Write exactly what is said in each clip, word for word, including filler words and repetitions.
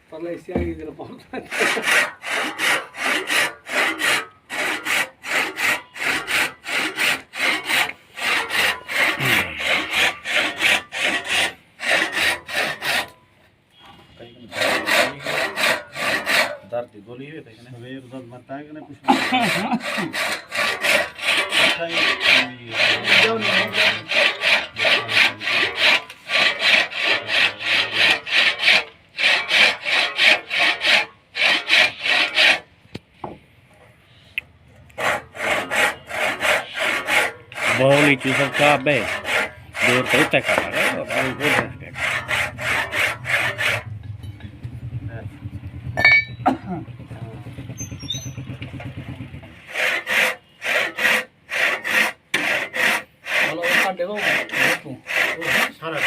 پرلے حصے آ ڳئی، ذرا پہنچ۔ درد دی گولی ہوئی پئی نے۔ سویر درد مت آئے کہ نہیں کچھ؟ بہلی چوں سرکا بے دور تے اتھے کھڑا ہے، اور ادھر پہ۔ چلو، ساڈے وہ دیکھو۔ سارا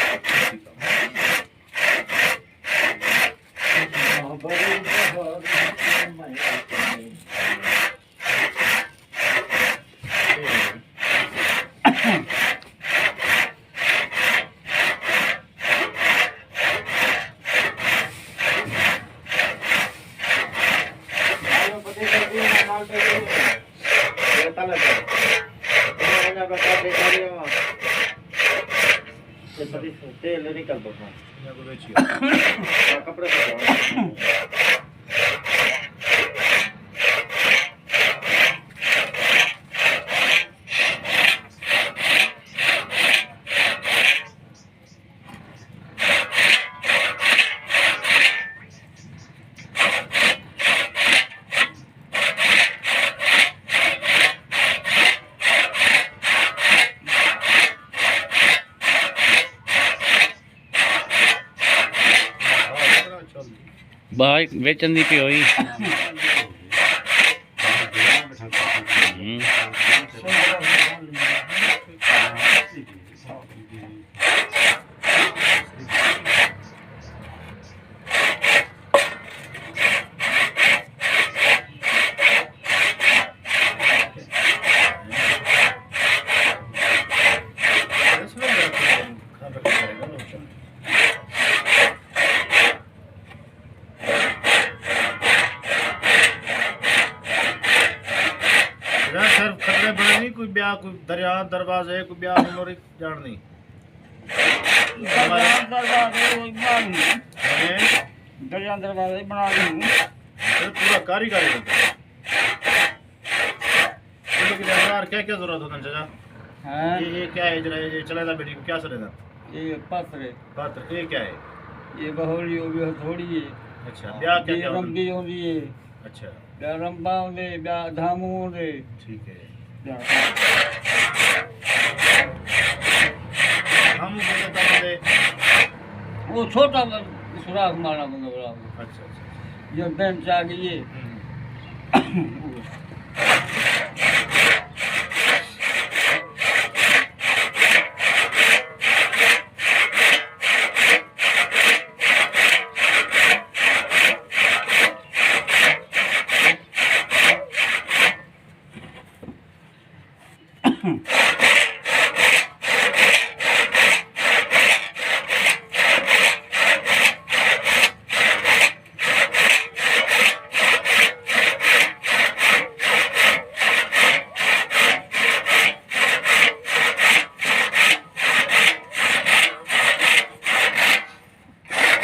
تیل نکل پکا۔ کپڑے پکا۔ بھائی ویچن دی پئی ہوئی۔ ہوں۔ یار، صرف کھٹڑے بݨے نہیں، کوئی ٻیا، کوئی دریا، دروازے، کوئی ٻیا ہنر ڄاݨ نہیں۔ دریا دروازے وہی بݨا ݙیوں۔ ہیں؟ دریا دروازے بݨا ݙیوں۔ پھر پورا کاریگر ہے۔ لیکن یار، کیا کیا ضرورت ہوندن چاچا؟ ہاں۔ یہ، یہ کیا ہے جڑا یہ چلے دا بیٹی کو کیا سرے دا؟ یہ پتھر ہے۔ پتھر، یہ کیا ہے؟ یہ بہولی ہو گئی، ہتھوڑی ہے۔ اچھا، ٻیا کیا یہ کیا ہوندن؟ رمبی ہوندی ہے۔ اچھا۔ ٻیا رمبا ہوندے، ٻیا دھامو ہوندے۔ ٹھیک ہے۔ ٻیا۔ دھامو کیا ہوندے؟ وہ چھوٹا سوراخ مارنا پوندا بڑا۔ اچھا، اچھا، اچھا۔ یہ بینچ آ گئی ہے۔ ہوں۔